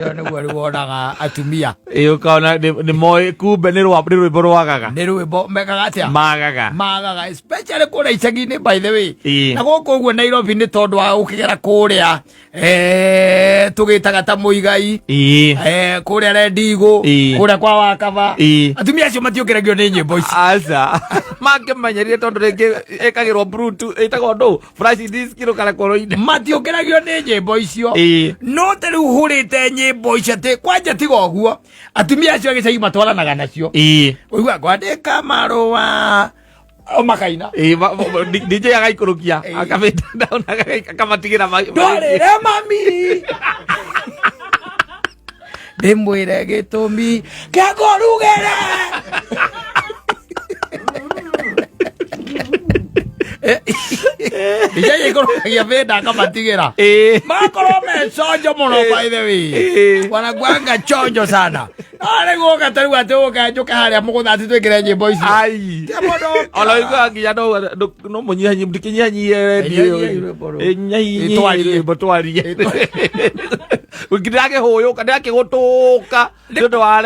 Ĩyo nĩguo rĩu wonaga atumia. Ĩ, ũkona nĩ moĩ kumbe nĩ rwĩmbo rwagaga. Nĩ rwĩmbo mekaga atĩa? Magaga. Magaga, especially kũrĩa icagi-inĩ, by the way. Ĩĩ. Na gũkũ ũguo Nairobi nĩ tondũ wa gũkĩgera kũrĩa tũgĩtaga ta Mũigai, kũrĩa Rendigũ, kũrĩa kwa Wakaba. Atumia acio matiũkĩragio nĩ nyĩmbo ici. Aca, mangĩmenyerire tondũ rĩngĩ ĩkagĩrwo bluetooth ĩtagwo ndũ flash disk rũkarekorwo-inĩ. Matiũkĩragio nĩ nyĩmbo icio. No ta rĩu hũrĩte nyĩmbo icio atĩ kwanja tiga ũguo atumia acio a gĩcagi matwaranaga nacio. Ũigua kwandĩka marũa o makaina. Ĩĩ, DJ agaikũrũkia, akamĩta down, akamatigĩra Ndwarĩre mami ndĩmwĩre gĩtũmi kĩa kũrugĩre. DJ aikũrũkagia bĩnda akamatigĩra. Magakorwo me chonjo mũno, by the way. Wanakuanga chonjo sana. No rĩu ũka ta rĩu atĩ ũka njũke harĩa mũgũnda atĩ twĩkĩre nyĩmbo icio. Ai. Tia mũndũ Ona ũiguaga nginya no mũnyihanyihie, ndikĩnyihanyihie redio. Nyihanyihia rwĩmbo rũu. Ĩ, nyihanyihie Twarie. rwĩmbo twarie. Ndĩrakĩhũyũka, ndĩrakĩgũtũka nĩ ũndũ wa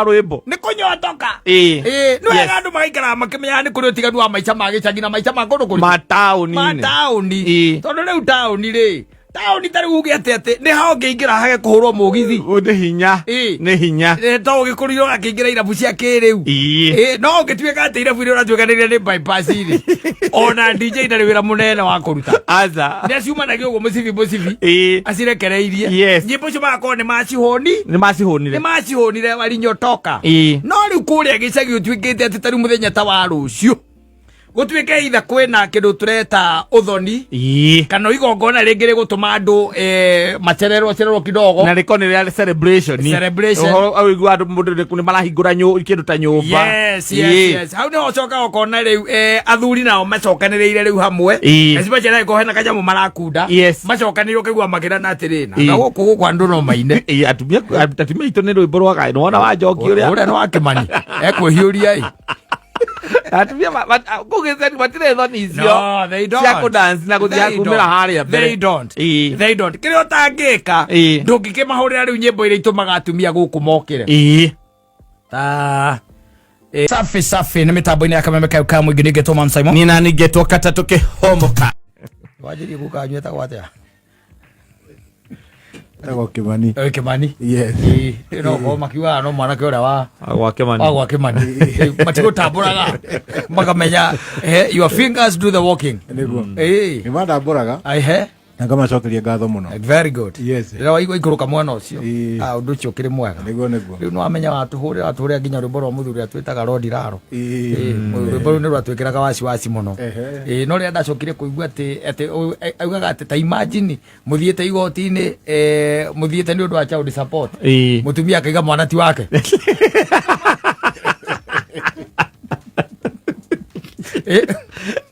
rwĩmbo. Nĩ kũnyotoka. Ĩĩ. Ĩĩ, nĩ wega andũ magaikaraga makĩmenyaga nĩ kũrĩ ũtiganu wa maica ma gĩcagi na maica ma kũndũ kũritũ. Mataũni-inĩ. Mataũni. Ĩĩ. Tondũ rĩu taũni rĩ, taũni ta rĩu uge atĩ atĩ nĩ ha ũngĩingĩra hage kũhũrwo mũgithi? Ũ, nĩ hinya. Ĩĩ. Nĩ hinya. To ũgĩkũrire ũgakĩingĩra irabu cia kĩrĩu. Ĩĩ. Ĩĩ, no ũngĩtuĩka atĩ irabu iria ũratuĩkanĩria nĩ bypass rĩ, ona DJ ndarĩ wĩra mũnene wa kũruta. Aca. Nĩ aciumanagia ũguo mũcibi mũcibi. Acirekereirie. Nyĩmbo icio magakorwo nĩ macihũni. Nĩ macihũnire. Nĩ macihũnire warinyotoka. No rĩu kũrĩa gĩcagi ũtuĩkĩte atĩ ta rĩu mũthenya ta wa rũciũ gũtuĩke itha kwĩna kĩndũ tũreta ũthoni kana igongona rĩngĩ rĩgũtũma andũ macererwo cererwo kidogo. Na rĩko nĩ rĩa celebration. Celebration. Ũhoro ũigua andũ mũndũ nĩ marahingũra kĩndũ ta nyũmba. Yes, hau nĩho ũcokaga ũkona rĩu athuri nao macokanĩrĩire rĩu hamwe. Especially angĩkorwo hena kanyamũ marakunda. Macokanĩrĩire ũkaigua makĩrana atĩrĩ na gũkũ gũkũ andũ no maine. Ĩĩ, atumia aitũ nĩ rwĩmbo rwagaĩ nĩwona wa njoki ũrĩa. Ũrĩa nĩ wa Kĩmani ekwĩhiũria ĩ. Atumia kũu gĩcagi matirĩ thoni icio No, they don't. cia kũdance na gũthiĩ They kumĩra don't. harĩa mbere. They don't. Ĩĩ. They don't. Kĩrĩa ũtangĩka, ndũngĩkĩmahũrĩra rĩu nyĩmbo iria itũmaga atumia gũkũ mokĩre. Ta safi safi nĩ mĩtambo-inĩ ya kameme kau ka mũingĩ nĩngĩtwo Mam Simon. Niĩ nani ngetwo katatũ kĩhomoka. Wanjĩrie guka anyuĩtagwo atĩa? Etagwo Kĩmani. Kĩmani. Yes. Ĩĩ, no korwo makiugaga no mwanake ũrĩa wa Gwa Kĩmani. Wa gwa Kĩmani. Matigũtambũraga makamenya your fingers do the walking. Nĩguo. Ĩĩ. Nĩ mandambũraga Aihe. na ngamacokeria ngatho mũno. Very good. Yes. Rĩrĩa waigua ikũrũka mwena ũcio. Ĩĩ. Ah, ũndũ ũcio ũkĩrĩ mwega. Nĩguo. Rĩu nĩwamenya watũhũrĩra nginya rwĩmbo rwa mũthuri ũrĩa twĩtaga Rodi Raro. Ĩĩ. Ĩĩ, rwĩmbo rũu nĩ rwatwĩkĩraga wasiwasi mũno. Ehe. Ĩĩ, no rĩrĩa ndacokire kũigua atĩ augaga atĩ ta imagine mũthiĩte igoti-inĩ, mũthiĩte nĩ ũndũ wa child support. Ĩĩ. Mũtumia akaiga mwana ti wake.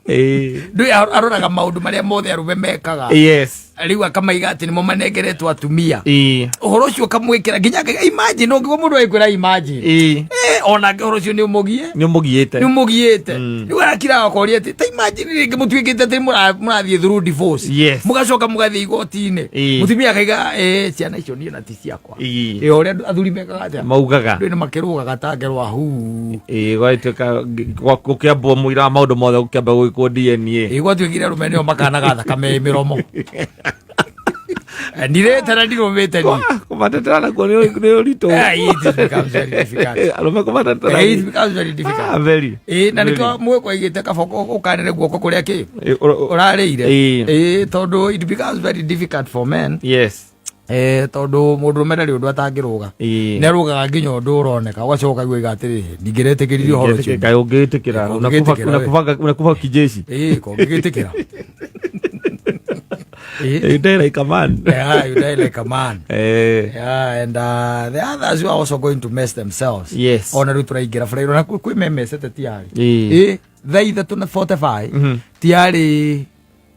Ĩĩ. Ndũĩ aroraga maũndũ marĩa mothe arũme mekaga. Rĩu akamaiga atĩ nĩmo manengeretwo atumia. Ũhoro ũcio ũkamwĩkĩra nginya akaiga imagine, ũngĩgwo mũndũ agĩkwĩra imagine. Onake ũhoro ũcio nĩ ũmũgie. Nĩ ũmũgiĩte. Nĩ ũmũgiĩte. Rĩu arakira akoria atĩ ta imagine rĩngĩ mũtuĩkĩte atĩ mũrathiĩ through divorce. Mũgacoka mũgathiĩ igoti-inĩ. Mũtumia akaiga ciana icio niĩ na ti ciakwa. Ũrĩa athuri mekaga atĩa? Maugaga. Ndũĩ nĩ makĩrũgaga ta ngerwa hu. Ĩĩ, gwatuĩka gũkĩambwo mũira wa maũndũ mothe gũkĩamba gwĩkwo DNA. Ĩĩ, gwatuĩkire arũme nĩo makanaga thakame mĩromo. Ndirĩte na ndirũmĩte niĩ. Kũmatetera nakuo nĩ ũritũ. It becomes very difficult. Arũme kũmatetera. It becomes very difficult. Ah, very. Ĩĩ, na Very. nĩkĩo mwĩkwa aigĩte kaba ũkanĩre guoko kũrĩa kĩ Ĩĩ, ũrarĩire. Ĩĩ. Ĩĩ, tondũ it becomes very difficult for men. Tondũ mũndũrũme ndarĩ ũndũ atangĩrũga. Ĩĩ. Nĩ arũgaga nginya ũndũ ũroneka ũgacoka ũkaigua iga atĩrĩrĩ, ndingĩretĩkĩririe ũhoro ũcio. Kaĩ ũngĩtĩkĩra, Ĩĩ, ũngĩgĩtĩkĩra, we. unakufa kijeshi. Ĩĩ, ko ũngĩgĩtĩkĩra. Ĩĩ. You die like a man. Yeah, you die like a man. Yeah, and the others who are also going to mess themselves. Ona rĩu tũraingĩra bara na kwĩ memecete tiarĩ. Ĩĩ. Ĩĩ, thaa ithatũ na 45 tiarĩ,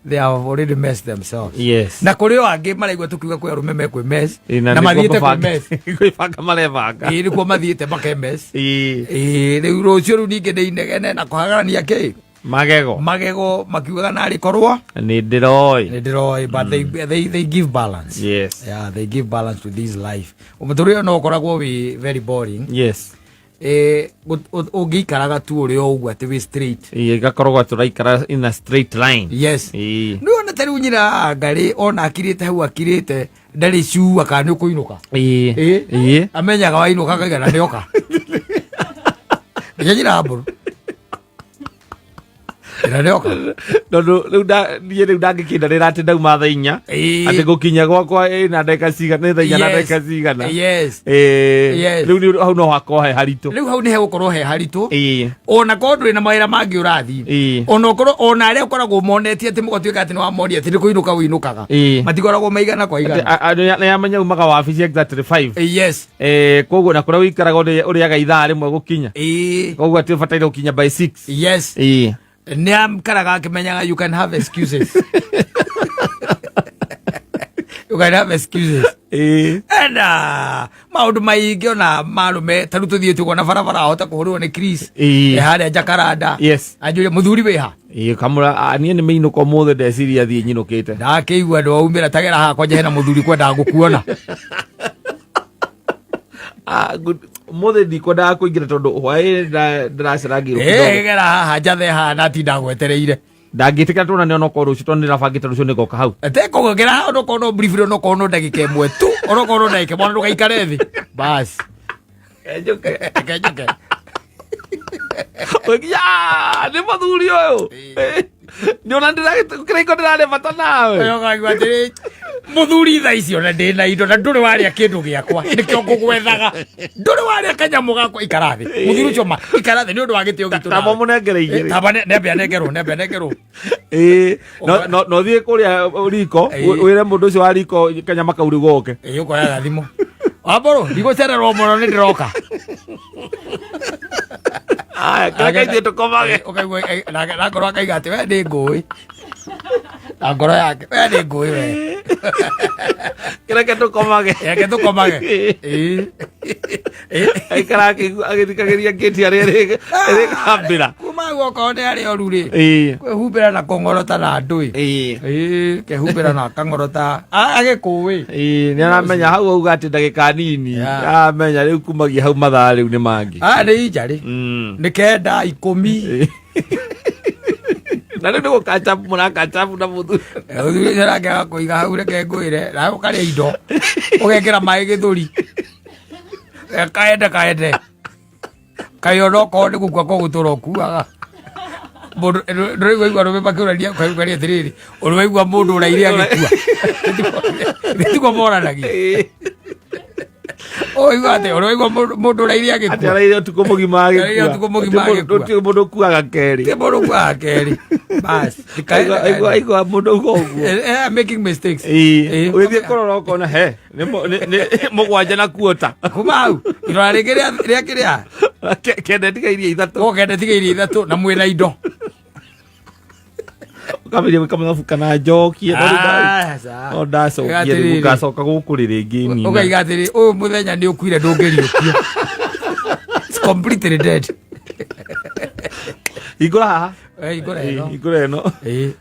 they have already messed themselves. Na kũrĩ o angĩ maraigua tũkiuga kwĩ arũme mekwĩ mess Ĩĩ, na nĩkuo mathiĩte kwĩ mess. Kwĩbanga marebanga. Ĩĩ, nĩkuo mathiĩte make mess. Ĩĩ. Ĩĩ, rĩu rũciũ rĩu ningĩ nĩ inegene na kũhagarania kĩ. Magego. Magego makiugaga narĩ korwo Nĩ ndĩroĩ. Nĩ ndĩroĩ, but they give balance. Yeah, they give balance to this life. Mũtũrĩre no ũkoragwo wĩ very boring. Ũngĩikaraga tu ũrĩ o ũguo atĩ wĩ straight. Ĩĩ, igakoragwo tũraikara in a straight line. Yes. Nĩ wona ta rĩu nyina ngarĩ ona akirĩte hau akirĩte ndarĩ cua kana nĩ ũkũinũka. Ĩĩ. Amenyaga wainũka akaigana nĩoka nginya nyina mbũrũ ĩra nĩoka. Tondũ rĩu niĩ rĩu ndangĩkĩndarĩra atĩ ndauma thaa 4 atĩ gũkinya gwakwa ĩna ndagĩka cigana, nĩ thaa 4 na ndagĩka cigana. Rĩu hau no hakorwo he haritũ. Rĩu hau nĩ hegũkorwo he haritũ. Ona korwo ndũrĩ na mawĩra mangĩ ũrathiĩ, ona ũkorwo ona arĩa ũkoragwo monetie atĩ mũgatuĩka atĩ nĩ wamoria atĩ nĩ kũinũka ũinũkaga, matikoragwo maigana kwa igana. Nĩ amenya umaga wabici exactly 5. Koguo na kũrĩa ũikaraga ũrĩaga ithaa rĩmwe gũkinya. Koguo atĩ ũbataire gũkinya by 6. Nĩ akaraga akĩmenyaga you can have excuses, you can have excuses. And maũndũ maingĩ ona marume ta rĩu tũthiĩte ũguo na barabara ahota kũhũrĩrwo nĩ Chris. Harĩa Jakaranda. Anjũrie, mũthuri wĩha? Ĩĩ, kamũra niĩ nĩ mĩinũka ũmũthĩ, ndeciria thiĩ nyinũkĩte. Ndakĩigua ndwaumĩra tagera haha kwanja hena mũthuri kwendaga gũkuona. Ah, good. Ũmũthĩ ndikwendaga kũingĩra tondũ hwaĩ ndĩracerangĩrwo kidogo. Gera haha njathe haha na tinda gwetereire. Ndangĩtĩkĩra tuonane onokorwo rũciũ, tondũ nĩndĩrabangĩte rũciũ nĩngoka hau. Tekũgera haha onokorwo no briefly, onokorwo no ndagĩka ĩmwe tu, onokorwo no ndagĩka ĩmwe, ndũgaikare thĩ basi. Enjũke. Kenjoke. Ya, nĩ mũthuri ũyũ nĩ ona kĩrĩko ndĩrarĩ bata nawe. Ũkaigua atĩrĩ, mũthuri thaa icio na ndĩ na indo na ndũrĩ warĩa kĩndũ gĩakwa, nĩkĩo ngũgwethaga, ndũrĩ warĩa kanyamũ gakwa, ikara thĩ mũthuri ũcio ma ikara thĩ nĩ ũndũ wa gĩtĩo gitũ. Tamba mũnengere igĩrĩ. Tamba nembe anengerwo, nembe anengerwo. Ĩĩ, no thiĩ kũrĩa riko wĩre mũndũ ũcio wa riko kanyama kau rĩu goke. Ĩĩ, ũkoyaga thimũ, wambũrũ ndigũcererwo mũno, nĩ ndĩroka. Aya, kĩreke ithuĩ tũkomage. Ũkaigua na ngoro akaiga atĩ we nĩ ngũĩ, na ngoro yake we nĩ ngũĩ we. Kĩreke tũkomage. Reke tũkomage. Ĩĩ. Ĩĩ. Aikara agĩthikagĩria ngĩti arĩa ĩrĩkambĩra. Kuma hau okorwo nĩ arĩa oru rĩ, kwĩhumbĩra na kũng'orota na andũ ĩ. Ĩĩ, kehumbĩra na kang'orota agĩkũĩ. Ĩĩ, nĩ aramenya hau auga atĩ ndagĩka nini. Aramenya rĩu kumagia hau mathaa rĩu nĩ mangĩ. Aya nĩ injarĩ. Nĩ 9, 10. Na rĩu nĩ gũkachabu mũrakachabu na mũthuri. Ũthuri ũcio nake agakũiga hau, reke ngwĩre, nawe ũkarĩa indo ũgekĩra maĩ gĩthũri. Kaende kaende kaĩ onokorwo nĩ gũkua kũgũtũra ũkuaga mũndũ ndũraigua igua arũme makĩũrania ũkaigua atĩrĩrĩ, ũrĩ waigua mũndũ ũraire agĩkua? Nĩtiguo moranagia, ũigua atĩ ũrĩ waigua mũndũ ũraire atĩ agĩkua? Araire ũtukũ mũgima agĩkua. Araire ũtukũ mũgima Gũtirĩ agĩkua. Gũtirĩ mũndũ ũkuaga kerĩ. Ti mũndũ ũkuaga kerĩ bas. Aigua mũndũ uga ũguo. Making mistakes. Ũgĩthiĩ kũrora ũkona he nĩ 7 na kuota. Kuma hau irora rĩngĩ rĩa kĩrĩa. 9 tiga iria 3. Ko 9 tiga iria 3 na mwĩna indo. Ũkamĩria gwĩka mathabu kana njokie, no rĩu Aca. no ndacokia rĩu Atĩrĩrĩ. ngacoka gũkũ rĩ rĩngĩ nina. Ũkaiga atĩrĩ, ũyũ mũthenya nĩ ũkuire, ndũngĩriũkio. It's completely dead. Hingũra haha. Hingũra ĩno. Hingũra ĩno.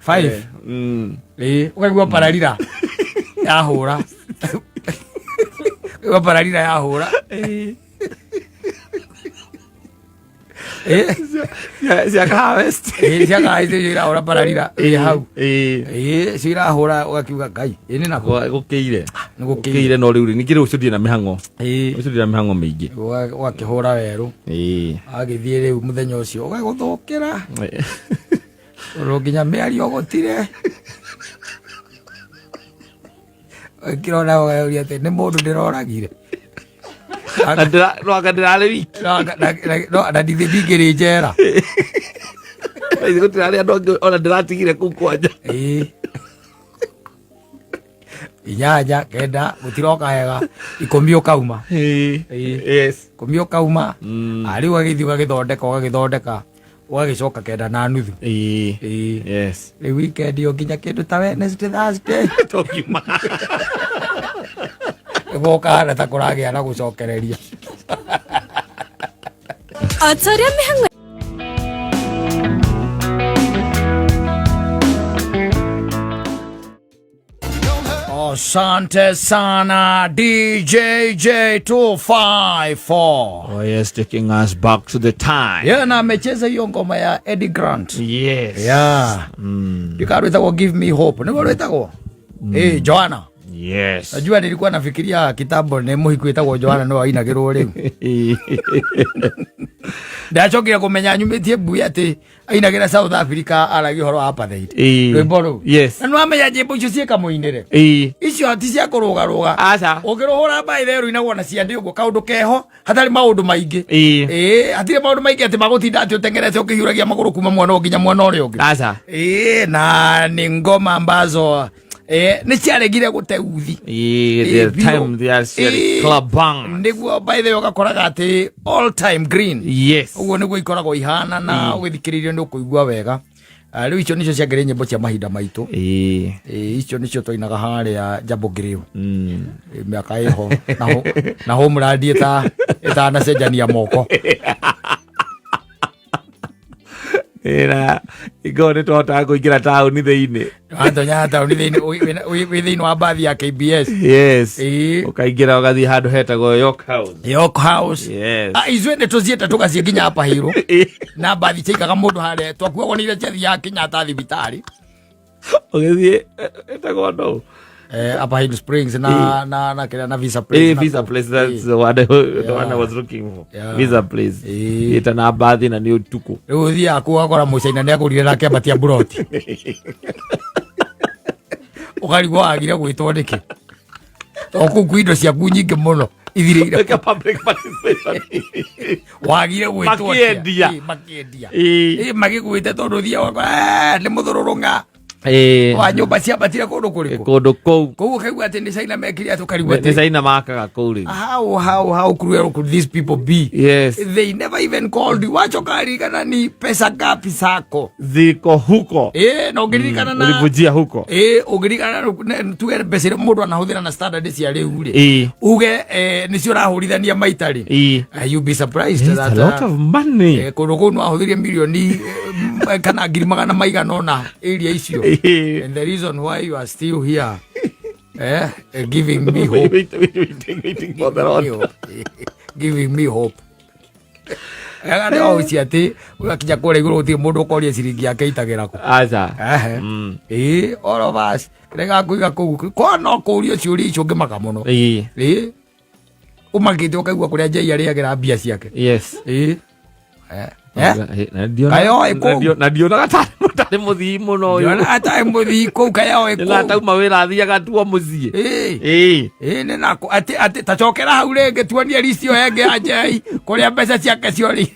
5. Ũkaigua pararira yahũra, ũkaigua pararira yahũra. Cia harvest. Cia kahaicĩ icio irahũra pararira ĩ hau. Ĩĩ, icio irahũra ũgakiuga ngai ĩ nĩ nako. Gũkĩire. Nĩ gũkĩire. Gũkĩire, no rĩu rĩ ningĩ rũciũ ndirĩ na mĩhang'o. Rũciũ ndirĩ na mĩhang'o mĩingĩ. Ũgakĩhũra werũ. Agĩthiĩ rĩu mũthenya ũcio ũgagũthũkĩra ũndũ nginya mĩario gũtire kĩrona, ũgauria atĩ nĩ mũndũ ndĩroragire. Na no anga ndĩrarĩ wiki. Na ndingĩrĩ njera. Ithe gũtirarĩ andũ angĩ ona ndĩratigire kũu kwanja. Ĩĩ. 8, 9 gũtiroka wega, 10 ũkauma. 10 ũkauma. Rĩu ũgagĩthiĩ ũgagĩthondeka, ũgagĩthondeka, ũgagĩcoka 9 na nuthu. Ĩĩ. Rĩu weekend yo nginya kĩndũ ta Wednesday, Thursday Tũkiuma. Gũkahana ta kũragĩa na gũcokereria. O ta ũrĩa mĩhang'o Asante sana DJJ 254. Oh yes, taking us back to the time. Yeah, na amecheza hiyo ngoma ya Eddie Grant. Yes. Yeah. Ndikarwĩtagwo Give Me Hope. Nĩguo rwĩtagwo? Eh, Joanna. Yes. Najua nilikuwa nafikiria kitambo nĩ mũhiku wĩtagwo Joanna no ainagĩrwo rĩu. Ndacokire kũmenya nyumĩtie mbui atĩ ainagĩra South Africa aragia ũhoro wa apartheid. Ĩĩ. Rwĩmbo rũu. Yes. Na nĩwamenya nyĩmbo icio ciĩka mũinĩre. Ĩĩ. Icio ti cia kũrũgarũga. Aca. Ũngĩrũhũra mbaĩ therũ inagwo na ciande ũguo kaũndũ keho hatarĩ maũndũ maingĩ. Ĩĩ. Ĩĩ, hatirĩ maũndũ maingĩ atĩ magũtinda atĩ ũteng'erete ũkĩhiũragia magũrũ kuma mwena ũyũ nginya mwena ũrĩa ũngĩ. Aca. Ĩĩ, na nĩ ngoma ambazo nĩ ciaregire gũte uthi. Ĩĩ, Ĩĩ, the biũ. time they are sharing Ĩĩ, club bang. Nĩguo by the way ũgakoraga atĩ all time green. Yes. Ũguo nĩguo ikoragwo ihana na ũgĩthikĩrĩria nĩ ũkũigua wega. Ah, rĩu icio nicio ciangĩrĩ nyĩmbo cia mahinda maitũ. Ĩĩ. Ĩĩ, icio nicio twainaga harĩa Jambo Grill. Mm. Ĩĩ, mĩaka ĩho na na homeland ĩtanacenjania moko. Ĩra ingorwo nĩ twahotaga kũingĩra taũni thĩinĩ. Watonya taũni thĩinĩ wĩ thĩinĩ wa mbathi ya KBS. Yes. Ĩĩ. Ũkaingĩra ũgathiĩ handũ hetagwo York House. York House. Yes. Ah, ithuĩ nĩ tũthiĩte tũgathiĩ nginya Upper Hill na mbathi ciaikaga mũndũ harĩa twakuagwo nĩ iria ciathiaga Kenyatta thibitarĩ. Ũgĩthiĩ ĩtagwo ndũ? Upper Hill Springs na na na kĩrĩa na Visa Place. Eh, na Visa kũu. Place, that's the one, the one I was looking for. Yeah. Visa Place. Ĩĩ. Ĩta na mbathi na nĩ ũtukũ. Rĩu ũthiaga kũu ũgakora mũcaina nĩ agũrire na akĩambatia mburoti. Ũkarigwo wagire gwĩtwo nĩkĩ. Tondũ kũu kwĩ indo ciaku nyingĩ mũno ithirĩire. Ĩka public participation. Wagire gwĩtwo atĩa? Makĩendia. Ĩĩ, makĩendia. Ĩĩ. Ĩĩ, magĩgwĩte tondũ ũthiaga ũgakora, "Eh, nĩ mũthũrũrũng'a Ĩĩ. wa nyũmba ciambatire kũndũ kũrĩkũ." Kũndũ kũu. Koguo ũkaigua atĩ nĩ China mekire atĩ ũkarigwo Nĩ atĩ China makaga kũu rĩu. How cruel could these people be? Yes. They never even called you. Wachoka ririkana ni pesa ngapi zako. Ziko huko. Eh, na ũngĩririkana na Ulivujia huko. Eh, ũngĩririkana tuge mbeca iria mũndũ anahũthĩra na standard cia rĩu rĩ. Ĩĩ. Uge nĩcio ũrahũrithania maita rĩ. Ĩĩ. You be surprised It's that a lot of money. Kũndũ kũu no ahũthĩrie milioni kana ngiri magana maigana ũna area icio. Ĩĩ. And the reason why you are still here giving me hope. Waiting for the Lord. Giving me hope. Ega nĩ oũci atĩ ũgakinya kũrĩa igũrũ gũtirĩ mũndũ ũkoria ciringi yake itagĩra kũ. Aca. Ehe. Ĩĩ, all of us. Kĩrĩa gakũiga kũu kwa no kũũrio ciũria icio ũngĩmaka mũno. Ĩĩ. Ĩĩ. Ũmakĩte ũkaigua kũrĩa Njei arĩagĩra mbia ciake. Yes. Ĩĩ. Kayoe kũu. Na ndionaga tarĩ mũthii mũno ũyũ. Ndionaga tarĩ mũthii kũu kayoe kũu. Nĩ tauma wĩra athiaga tuo mũciĩ. Ĩĩ. Ĩĩ. Ĩĩ nĩ nako atĩ atĩ tacokera hau rĩngĩ tuonie list ĩyo ĩngĩ ya Njei kũrĩa mbeca ciake ciori.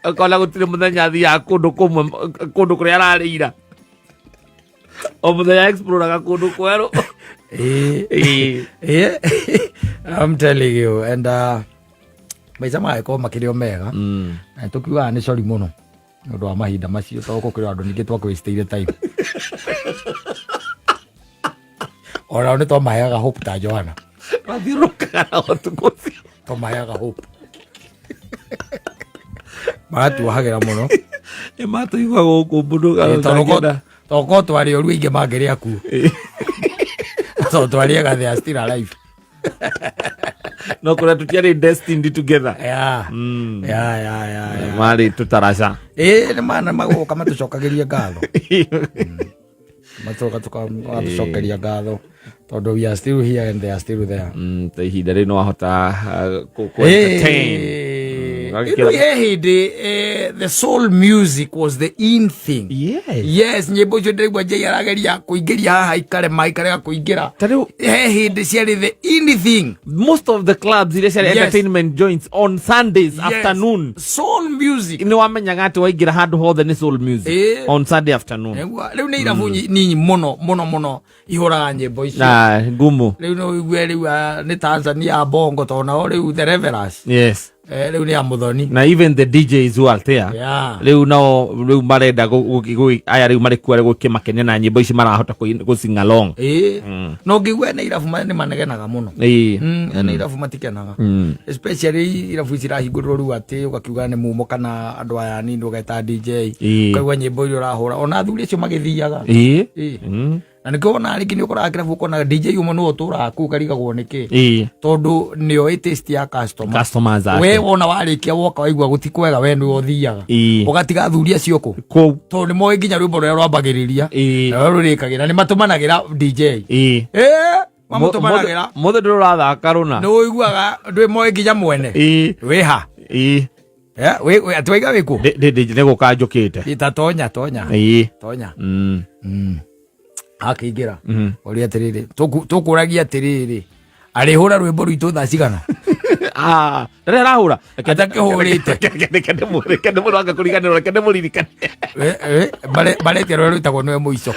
Ũkona gũtirĩ mũthenya athiaga kũndũ kũmwe kũndũ kũrĩa ararĩira. O mũthenya exploraga kũndũ kwerũ. Ĩĩ. Ĩĩ. Ĩĩ. I'm telling you and maica magagĩkorwo makĩrĩ o mega. Na tũkiugaga nĩ sorry mũno nĩ ũndũ wa mahinda macio tondũ gũkĩrĩ andũ ningĩ twakwĩstĩire time. Onao nĩ twamaheaga hope ta Joanna. Mathiũrũrũkaga na ũtukũ ũcio. Twamaheaga hope. Maratuohagĩra mũno. Nĩ matũigua gũkũ mũndũ Ĩĩ, tondũ ko twarĩ ũru aingĩ mangĩrĩ akuũ. Tondũ twarĩaga they are still alive. No kũrĩa tũtiarĩ destined together. Yeah. Yeah. Marĩ tũtaraca. Ĩĩ nĩ mana magũka matũcokagĩrie ngatho. Matũka tũgatũcokeria ngatho tondũ we are still here and they are still there. Ta ihinda rĩu no wahota kũ entertain. Ĩno he hĩndĩ the soul music was the in thing. Yes. Yes, nyĩmbo icio ndĩraigua Njei arageria kũingĩria haha ikare ma ikarega kũingĩra. Ta rĩu He hĩndĩ ciarĩ the in thing. most of the clubs iria ciarĩ Yes. entertainment joints on Sundays Yes. afternoon Soul music. nĩ wamenyaga atĩ waingĩra handũ hothe nĩ soul music Ĩĩ. on Sunday afternoon. Nĩguo rĩu nĩ irabu nini mũno mũno mũno ihũraga nyĩmbo icio. Na ngumu. Rĩu no ũigue rĩu nĩ Tanzania bongo tondũ nao rĩu the Revelers. Yes. Rĩu nĩ ya Mũthoni. Na even the DJs who are there. Yeah. Rĩu nao rĩu marenda aya rĩu marĩ kuo gũkĩmakenia na nyĩmbo ici marahota gũ sing along. Ĩĩ. No ngĩigua ene irabu nĩ manegenaga mũno. Ĩĩ. Ene irabu matikenaga. Especially irabu ici irahingũrwo rĩu atĩ ũgakiuga nĩ mumo kana andũ aya anini ũgeta DJ. Ĩĩ. Ũkaigua nyĩmbo iria ũrahũra ona athuri acio magĩthiaga. Ĩĩ. Ĩĩ. Na nĩkĩo wonaga rĩngĩ nĩ ũkoraga kĩrabu ũkona DJ ũmwe nĩwe ũtũraga kũu karigagwo nĩkĩ, Ĩĩ. tondũ nĩoĩ taste ya customer. Customers ake. We wona warĩkia woka waigua gũtikwega, we nĩwe ũthiaga Ĩĩ. ũgatiga athuri acio kũ Kũu. Tondũ nĩ moĩ nginya rwĩmbo rũrĩa rwambagĩrĩria Ĩĩ. na rũrĩa rũrĩkagĩra, nĩ matũmanagĩra DJ. Ĩĩ. Ĩĩ, mamũtũmanagĩra. Mũthĩ ndũrathaka rũna. Nĩ ũiguaga ndwĩ moĩ nginya mwene Ĩĩ. wĩha. Ĩĩ. Eh, atĩ waiga wĩkũ? Nĩ gũka njũkĩte. Ta tonya, tonya. Ĩĩ. Tonya. Akĩingĩra ũria atĩrĩrĩ, tũkũragia atĩrĩrĩ, arĩhũra rwĩmbo rwitũ thaa cigana? Ah, ndarĩ arahũra. Atakĩhũrĩte. Reke ndĩmũranga kũriganĩrwo, reke ndĩmũririkane. Maretia rũrĩa rwĩtagwo nĩwe mũico,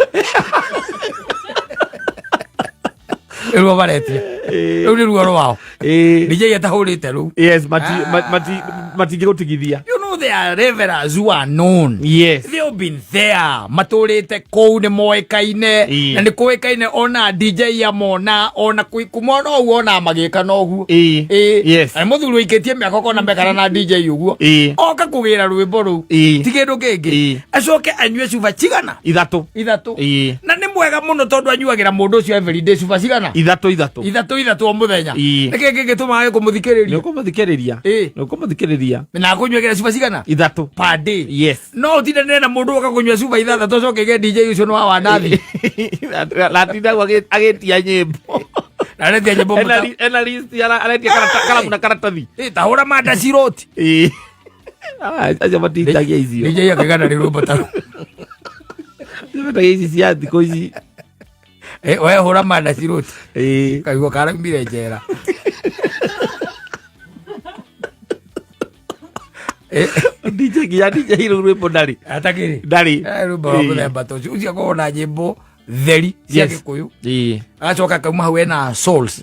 rĩruo maretia rĩu nĩ ruo rwao. DJ atahũrĩte rũu. Yes, matingĩgũtigithia. You know there are revelers who are known. They have been there, matũrĩte kũu, nĩ moĩkaine. Na nĩ kũĩkaine ona DJ amona ona kumona ũguo ona magĩka na ũguo. Na nĩ mũthuri ũikĩtie mĩaka ũkona mekara na DJ ũguo. Oka kũgĩra rwĩmbo rũu. Ti kĩndũ kĩngĩ. Acoke anyue cuba cigana? Ithatũ. Ithatũ. Na nĩ mwega mũno tondũ anyuagĩra mũndũ ũcio everyday cuba cigana? Ithatũ ithatũ. Ithatũ ithatũ o mũthenya. Nĩkĩ kĩngĩtũma age Nĩ kũmũthikĩrĩria? Ũkũmũthikĩrĩria. Nĩ ũkũmũthikĩrĩria. Na akũnyuagĩra cuba cigana? Ithatũ. Per day. Yes. No ũtindanĩre na mũndũ oka kũnyua cuba ithathatũ acoke ige DJ ũcio nĩ wa wanathi. Natindagwo agĩtia nyĩmbo. Na aretia nyĩmbo. Ena list aretia karamu na karatathi. Ta hũra manda ciroti. Ĩĩ. Ah, acio matitagia icio. DJ akĩgana nĩ rwĩmbo ta rũu. Metagia ici cia thikũ ici. Eh, we hũra manda ciroti. Kaigua karaumire njera. DJ nginya DJ rĩu rwĩmbo ndarĩ. Atakĩrĩ. Ndarĩ. Eh, rwĩmbo rwa mũthemba ta ũcio ũcio akoragwo na nyĩmbo theri cia Gĩkũyũ. Agacoka akauma hau ena souls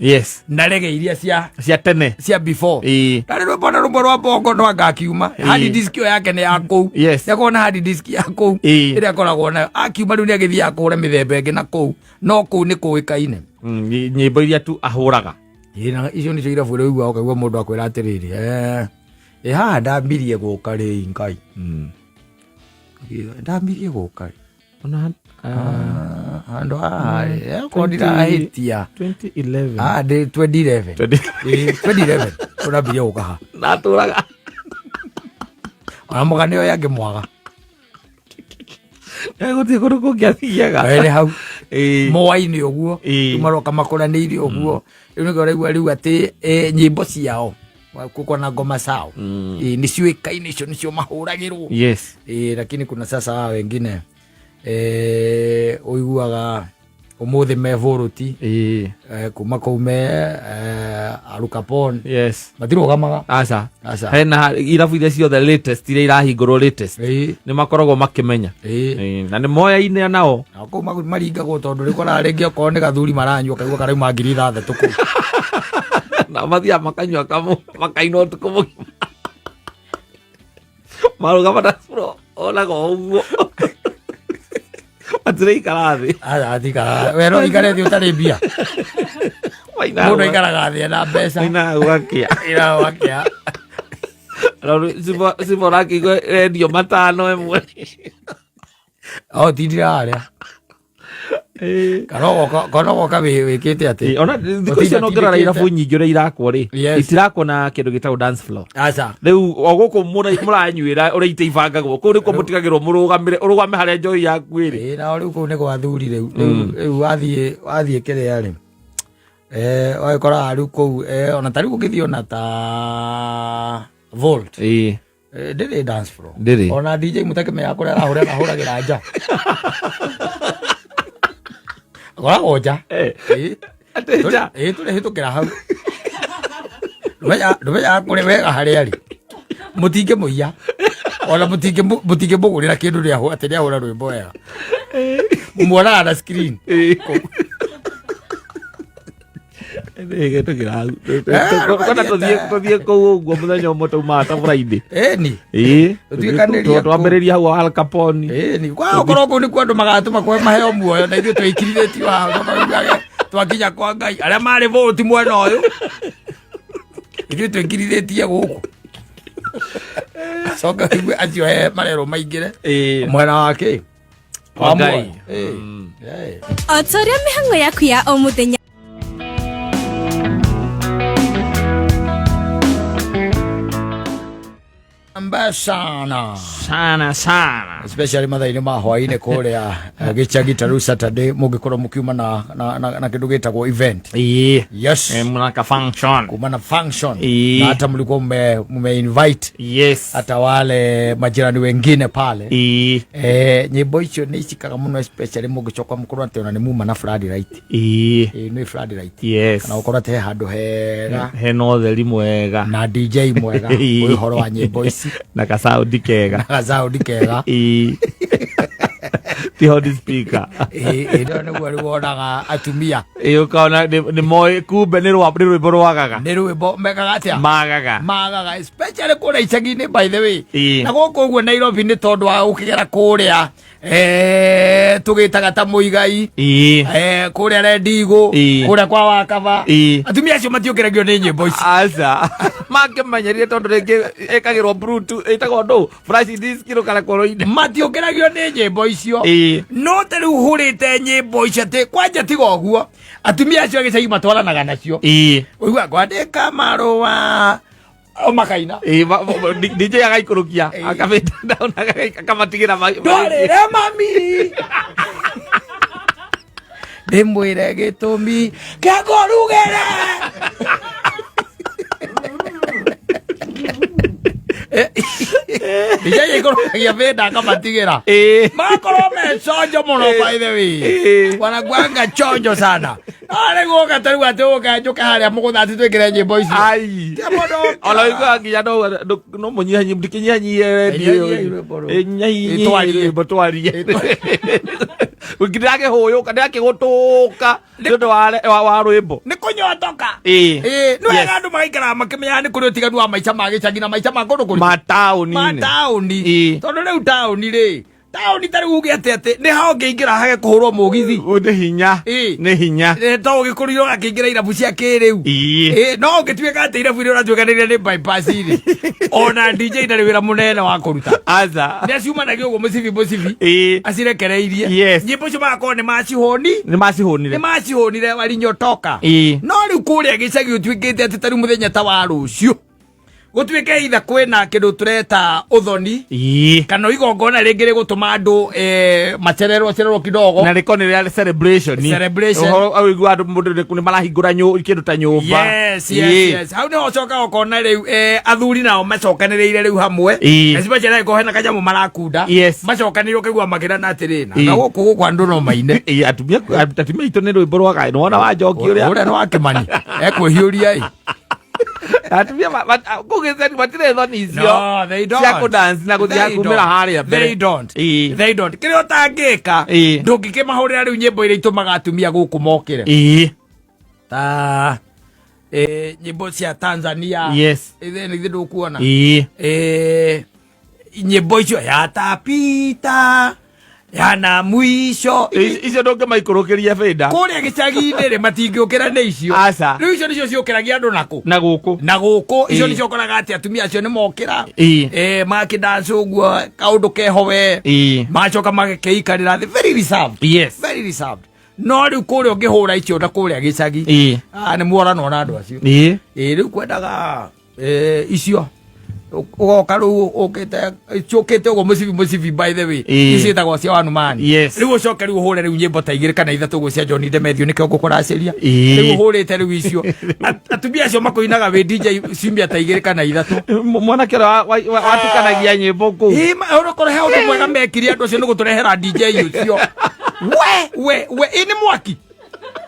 na rege iria cia Cia tene. Cia before. Ndarĩ rwĩmbo na rũmwe rwa bongo no anga akiuma. Hard disk ĩyo yake nĩ ya kũu. Nĩakoragwo na hard disk ya kũu ĩrĩa akoragwo nayo. Akiuma rĩu nĩ agĩthiaga kũhũra mĩthemba ĩngĩ na kũu, no kũu nĩ kũĩkaine. Nyĩmbo iria tu ahũraga. Ĩĩ, na icio nĩcio irabu ũrĩa ũiguaga ũkaigua mũndũ akwĩra atĩrĩrĩ, ĩ haha ndambirie gũka rĩ, Ngai, ndambirie gũka rĩ? Ona Ah, handũ haha rĩ, okorwo ndirahĩtia 2011. Ah, ndĩ 2011. Ĩĩ, 2011 ũrambirie gũka haha. Natũraga. Ona mũgane ũyũ angĩmwaga. Gũtirĩ kũndũ kũngĩ athiaga. Ere hau moainĩ ũguo. Rĩu maroka makũranĩire ũguo, rĩu nĩkĩo ũraigua rĩu atĩ nyĩmbo ciao kuko na ngoma cao. Nĩ ciũĩkaine, icio nĩcio mahũragĩrwo. Lakini kuna sasa hawa wengine ũiguaga ũmũthĩ me Vũrũti, kuma kũu me Arukapon. Matirũgamaga. Aca. Aca. Hena irabu iria ciothe latest iria irahingũrwo latest, nĩ makoragwo makĩmenya. Na nĩ moyaine nao. Na kũu maringagwo tondũ rĩu koraga rĩngĩ okorwo nĩ gathuri maranyua kaigua karauma 6,000 kũu. Na mathiaga makanyua kamwe makaina ũtukũ mũgima, marũgama na curo onaga o ũguo matiraikara thĩ. Aca, atikaraga we no ikare thĩ ũtarĩ mbia. Mũndũ aikaraga thĩ ena mbeca. Mainaga gũgakĩa. Ira wakĩa. Cibo rakĩigua rendio matano ĩmwe. O tindira harĩa kana ũgoka, kana ũgoka wĩkĩte atĩ. Ona thikũ icio no ngĩrora irabu nyingĩ ũrĩa irakwo rĩ, itirakwo na kĩndũ gĩtagwo dance floor. Aca. Rĩu o gũkũ mũranyuĩra ũrĩa itĩ ibangagwo kũu nĩkuo mũtigagĩrwo mũrũgamĩre ũrũgame harĩa njohi yaku ĩrĩ. Ĩĩ, nao rĩu kũu nĩ gwa thuri rĩu. Rĩu wathiĩ kĩrĩa rĩ, wagĩkoraga rĩu kũu ona ta rĩu ũngĩthiĩ ona ta Volt, ndĩrĩ dance floor. Ndĩrĩ. Ona DJ mũtakĩmenyaga kũrĩa arahũra, arahũragĩra nja, akoragwo nja. Ĩĩ. Atĩ nja? Ĩĩ, tũrĩhĩtũkĩra hau. Ndũmenyaga kũrĩ wega harĩa arĩ, mũtingĩmũiya ona mũtingĩmũgũrĩra kĩndũ atĩ nĩahũra rwĩmbo wega, mũmuonaga na screen. Hĩtũkĩra hau. Kona tũthiĩ kũu ũguo mũthenya ũmwe taumaga ta Friday. Ĩni. Tũtuĩkanĩrie kũu. Twambĩrĩria hau Al Capone. Ĩni, kwa okorwo kũu nĩkuo andũ magatũma kwa maheo muoyo na ithuĩ twĩkirithĩtio haha, ũcoka ũiguage twakinya kwa Ngai arĩa marĩ vũti mwena ũyũ, ithuĩ twĩkirithĩtie gũkũ, coka ũigue acio he marerwo maingĩre mwena wa kĩ? Wa Ngai. Muoyo. O ta ũrĩa mĩhang'o yaku ya o mũthenya. Mbaya sana. Sana sana. Especially mathaa-inĩ ma hwaĩ-inĩ kũrĩa gĩcagi ta rĩu Saturday mũngĩkorwo mũkiuma na kĩndũ gĩtagwo event. Ĩĩ. Yes. Mnaka function. Kuma na function. Ĩĩ. Na hata mlikuwa mume invite Yes. hata wale majirani wengine pale. Ĩĩ. Nyĩmbo icio nĩ icikaga mũno especially mũngĩcoka mũkorwo atĩ ona nĩ muma na floodlight. Ĩĩ. Nĩ floodlight. Yes. Kana ũkorwo atĩ he handũ hega Hena ũtheri mwega. na DJ mwega Ĩĩ. wĩ ũhoro wa nyĩmbo ici. Na kasaundi kega. Na gasaundi kega. Ĩĩ. Ti hot speaker. Ĩĩ, ĩno nĩguo rĩu wonaga atumia. Ĩĩ, ũkona nĩ moĩ kumbe nĩ rwĩmbo rwagaga. Nĩ rwĩmbo mekaga atĩa? Magaga. Magaga, especially kũrĩa icagi-inĩ by the way. Ĩĩ. Na gũkũ ũguo Nairobi nĩ tondũ wa gũkĩgera kũrĩa tũgĩtaga ta Mũigai. Ĩĩ. Kũrĩa Rendigo, Ĩĩ. kũrĩa kwa Wakaba. Ĩĩ. Atumia acio matiũkĩragio nĩ nyĩmbo ici. Aca. Makĩmenyerie tondũ rĩngĩ ĩkagĩrwo Bluetooth, ĩtagwo ndũ? Flash disk rũkarekwo-inĩ. Matiũkĩragio nĩ nyĩmbo icio. Ĩĩ. No ta rĩu hũrĩte nyĩmbo icio atĩ kwanja tiga ũguo, atumia acio a gĩcagi matwaranaga nacio. Ĩĩ. Ũigua kwandĩka marũa o makaina. Ĩĩ, DJ agaikũrũkia, Ĩĩ. akamĩta down, akamatigĩra Ndwarĩre mami. Ndĩmwĩre gĩtũmi kĩa kũrugĩre. DJ aikũrũkagia bĩnda akamatigĩra. Ĩĩ. Makorwo me chonjo mũno by the way. Ĩĩ. Wanakuanga chonjo sana. No rĩu ũka ta rĩu atĩ ũka njũke harĩa mũgũnda atĩ twĩkĩre nyĩmbo icio. Ai. Tia mũndũ ũkĩra. Ona ũiguaga nginya no mũnyihanyihie, ndikĩnyihanyihie redio ĩyo. Nyihanyihia rwĩmbo rũu. Ĩ, nyihanyihie Ĩtwarie. rwĩmbo twarie. Ndĩrakĩhũyũka, ndĩrakĩgũtũka nĩ ũndũ wa rwĩmbo. Nĩ kũnyotoka. Ĩĩ. Ĩĩ, nĩ wega Yes. andũ magaikaraga makĩmenyaga nĩ kũrĩ ũtiganu wa maica ma gĩcagi na maica ma kũndũ kũrĩkũ? Ma taũni-inĩ. Ma taũni. Ĩĩ. Tondũ rĩu taũni rĩ, taũni ta rĩu uge atĩ atĩ nĩ ha ũngĩingĩra hage kũhũrwo mũgithi. Ũ, nĩ hinya. Ĩĩ. Nĩ hinya. Ĩ, to ũgĩkũrirwo ũgakĩingĩra irabu cia kĩrĩu. Ĩĩ. Ĩ, no ũngĩtuĩka atĩ irabu iria ũratuĩkanĩria nĩ bypass rĩ, ona DJ ndarĩ wĩra mũnene wa kũruta. Aca. Nĩ aciumanagia ũguo mũcibi mũcibi. Ĩĩ. Acirekereirie. Yes. Nyĩmbo icio magakorwo nĩ macihũni. Nĩ macihũnire. Nĩ macihũnire warinyotoka. Ĩĩ. No rĩu kũrĩa gĩcagi ũtuĩkĩte atĩ ta rĩu mũthenya ta wa rũciũ gũtuĩke either kwĩna kĩndũ tũreta ũthoni Ĩĩ. kana igongona rĩngĩ rĩgũtũma andũ macererwo cererwo kidogo. Na rĩko nĩ rĩa celebration. Celebration. Ũhoro ũigua andũ mũndũ nĩ marahingũra kĩndũ ta nyũmba. Yes, yes, Ĩĩ. yes. Hau nĩho ũcokaga ũkona rĩu athuri nao macokanĩrĩire rĩu hamwe. Ĩĩ. Especially angĩkorwo hena kanyamũ marakunda. Yes. Macokanĩrĩire ũkaigua makĩrana atĩrĩ, na Ĩĩ. na gũkũ gũkũ andũ no maine. Ĩĩ, atumia aitũ nĩ rwĩmbo rwa Ngai. Nĩwona wa njoki ũrĩa? Ũrĩa nĩ wa Kĩmani. Ekwĩhiũria ĩ. Atumia kũu gĩcagi matirĩ thoni icio. No, they don't. Cia kũ-dance na gũthiĩ They kumĩra don't. harĩa mbere. They don't. Ĩĩ. They don't. Kĩrĩa ũtangĩka, Ĩĩ. ndũngĩkĩmahũrĩra rĩu nyĩmbo iria itũmaga atumia gũkũ mokĩre. Ĩĩ. Ta, nyĩmbo cia Tanzania. Yes. Ithe nĩ ithe ndũkuona. Ĩĩ. Nyĩmbo icio yatapita yana mwisho. Icio ndũngĩmaikũrũkĩria bĩnda. Kũrĩa gĩcagi-inĩ rĩ, matingĩũkĩra nĩ icio. Aca. Rĩu icio nĩcio ciũkĩragia andũ nakũ? Na gũkũ. Na gũkũ. Icio Ĩĩ. nĩcio ũkoraga atĩ atumia acio nĩ mokĩra. Ĩĩ. Makĩdance ũguo kaũndũ keho we. Ĩĩ. Macoka magakĩikarĩra thĩ. Very reserved. Yes. Very reserved. No rĩu kũrĩa ũngĩhũra icio na kũrĩa gĩcagi. Ĩĩ. Nĩ muoranwo na andũ acio. Ĩĩ. Ĩĩ, rĩu kwendaga, icio. Ũgoka rĩu ũkĩte, ciũkĩte ũguo mũcibi mũcibi by the way. Ĩĩ. Ici ciĩtagwo cia Wanumani. Yes. Rĩu ũcoke rĩu ũhũre rĩu nyĩmbo ta igĩrĩ kana ithatũ ũguo cia John Demethiũ nĩkĩo ngũkũracĩria. Ĩĩ. Rĩu ũhũrĩte rĩu icio. Atumia acio makũinaga wĩ DJ ciumia ta igĩrĩ kana ithatũ. Mwanake ũrĩa watukanagia nyĩmbo kũu. Ĩĩ, ũrokore he ũndũ mwega mekire andũ acio nĩ gũtũrehera DJ ũcio. We, we, we, ĩ nĩ mwaki.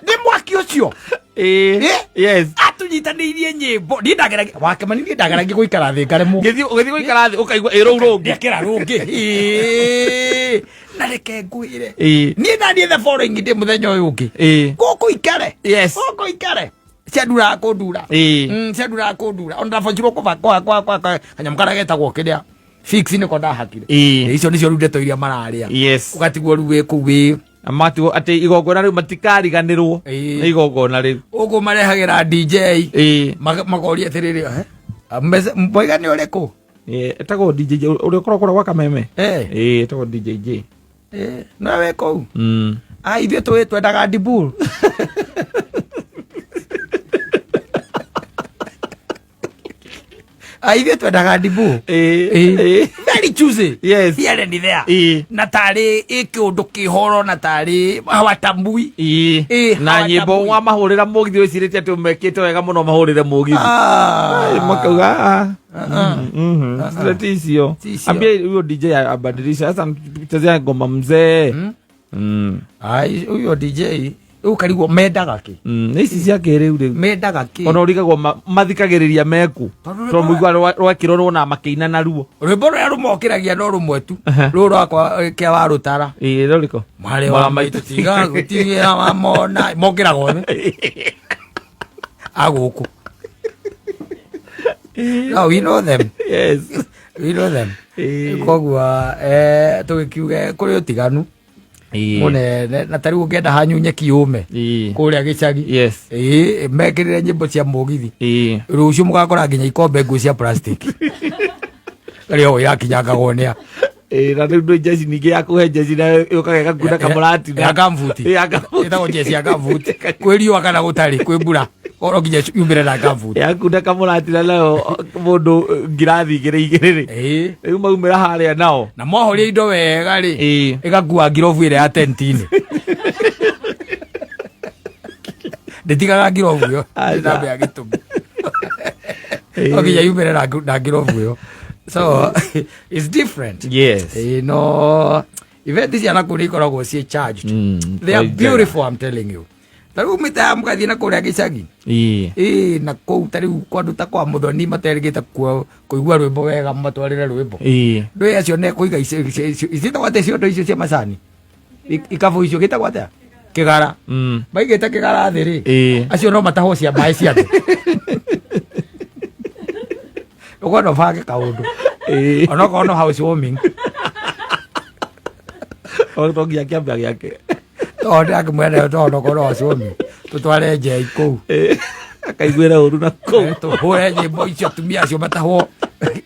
Nĩ mwaki ũcio. Ĩĩ. Ĩ? Yes. Atunyitanĩirie nyĩmbo. Niĩ ndageragia, Wakĩmani, niĩ ndageragia gũikara thĩ ngaremwo. Ũgĩthiĩ gũikara thĩ ũkaigua ĩ rũu rũngĩ. Ndekĩra rũngĩ. Ĩĩ. Na reke ngwĩre. Ĩĩ. Niĩ na niĩ the following day mũthenya ũyũ ũngĩ. Ĩĩ. Gũkũ ikare. Yes. Gũkũ ikare. Cianduraga kũndura. Ĩĩ. Cianduraga kũndura. Ona ndabocirwo kũba kwa kanyamũ karĩa getagwo kĩrĩa. Fix nĩko ndahakire. Ĩĩ. Icio nĩcio rĩu ndeto iria mararĩa. Yes. Ũgatigwo rĩu wĩ kũu wĩ Na matigwo atĩ igongona rĩu matikariganĩrwo Ĩĩ. nĩ igongona rĩu. Ũguo marehagĩra DJ. Ĩĩ. Makoria atĩrĩrĩ, Mboiga nĩ ũrĩkũ? Ĩĩ, etagwo DJ J, ũrĩa ũkoragwo kũrĩa gwa Kameme. Ĩĩ. Ĩĩ, etagwo DJ J. Ĩĩ, no wĩ kũu? Ah, ithuĩ tũĩ twendaga dibul. Ah, ithuĩ twendaga dibul. Very choosy. Yes. Here and there. Ĩĩ. Na tarĩ ĩ kĩũndũ kĩhoro na tarĩ hawatambui. Ĩĩ. Ĩĩ, Na nyĩmbo hawatambui. wamahũrĩra mũgithi wĩcirĩtie atĩ mekĩte wega mũno mahũrĩre mũgithi. Ah. Ai, makauga ah. Zile icio. Ti icio. Ambia huyo DJ abadilisha sasa mchezea ngoma mzee. Ai, ũyũ DJ rĩu karigwo mendaga kĩ? Ici cia kĩrĩu rĩu. Mendaga kĩ? Ona ũrigagwo mathikagĩrĩria meku. Tondũ Tondũ mũigua rwekĩrwo rwona makĩina naruo. Rwĩmbo rũrĩa rũmokĩragia no rũmwe tu, rũrũ rwakwa kĩa warũtara. Ĩĩ rũrĩkũ? Mwarĩ wa maitũ tiga gũtigĩra wamona mokĩraga othe agũkũ. No, we know them. Yes. We know them. Ĩĩ. Koguo tũgĩkiuge kũrĩ ũtiganu Ĩĩ. mũnene na tarĩu ũngĩenda hanyu nyeki yũme Ĩĩ. kũrĩa gĩcagi. Yes. Ĩĩ, mekĩrĩre nyĩmbo cia mũgithi. Ĩĩ. Rũciũ mũgakora nginya ikombe nguo cia plastic rĩo irakinyangagwo nĩa. Ĩĩ, na rĩu ndũ jeci ningĩ ya kũhe jeci nayo yũkaga ĩgakunda kamũratina. Ya gambuti. Ya gambuti. Ĩtagwo jeci ya gambuti. Kwĩ riũa kana gũtarĩ, kwĩ mbura, oro nginya yumĩre na gambuti. Yakunda kamũratina nayo mũndũ ngirathi igĩrĩ igĩrĩ rĩ. Ĩĩ. Rĩu maumĩra harĩa nao. Na mwahoria indo wega rĩ, Ĩĩ. ĩgakua ngirobu ĩrĩa ya tenti-inĩ. Ndĩtigaga ngirobu ĩyo. Aca. Namba ya gĩtũmi. Ĩĩ. No nginya yumĩre na ngirobu ĩyo. So it's different. Yes. Ĩĩ, no event cia nakũu nĩ ikoragwo ciĩ charged. They are Quite beautiful, I'm telling you. Ta rĩu mĩta ya mũgathiĩ na kũrĩa gĩcagi. Ĩĩ. Ĩĩ, na kũu ta rĩu kwa andũ ta kwa Mũthoni materĩgĩte kũigua rwĩmbo wega matwarĩre rwĩmbo. Ĩĩ. Ndũĩ acio ne kũiga iciĩtagwo atĩa ciondo icio cia macani? Ikabũ icio gĩtagwo atĩa? Kĩgara. Maigĩte kĩgara thĩ rĩ. Ĩĩ. Acio no matahwo cia maĩ cia thĩ. Ũguo no bange kaũndũ. Ĩĩ. Onokorwo no house warming. O to nginya kĩambia gĩake. Tondũ ndakĩmwenda tondũ onokorwo no house warming. Tũtware njei kũu. Ĩĩ. Akaiguĩra ũru na kũu. Tũhũre nyĩmbo icio atumia acio matahwo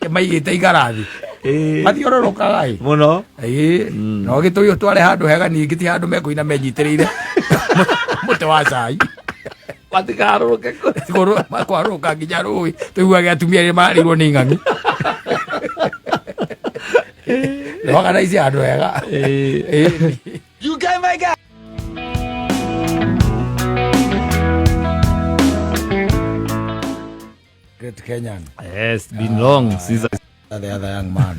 maigĩte igara thĩ. Ĩĩ. Mathiũrũrũkaga ĩ. Mũno. Ĩĩ. No gĩtũi ũtware handũ hega ningĩ ti handũ mekũina menyitĩrĩire mũtĩ wa cai. Matikarũrũke kũ. Kwarũrũka nginya rũĩ tũiguage atumia arĩa mararĩirwo nĩ ing'ang'i. Nĩwagana ici handũ hega. Ĩĩ. Ĩĩ. Great Kenyan. Yes, been long since I The other young man.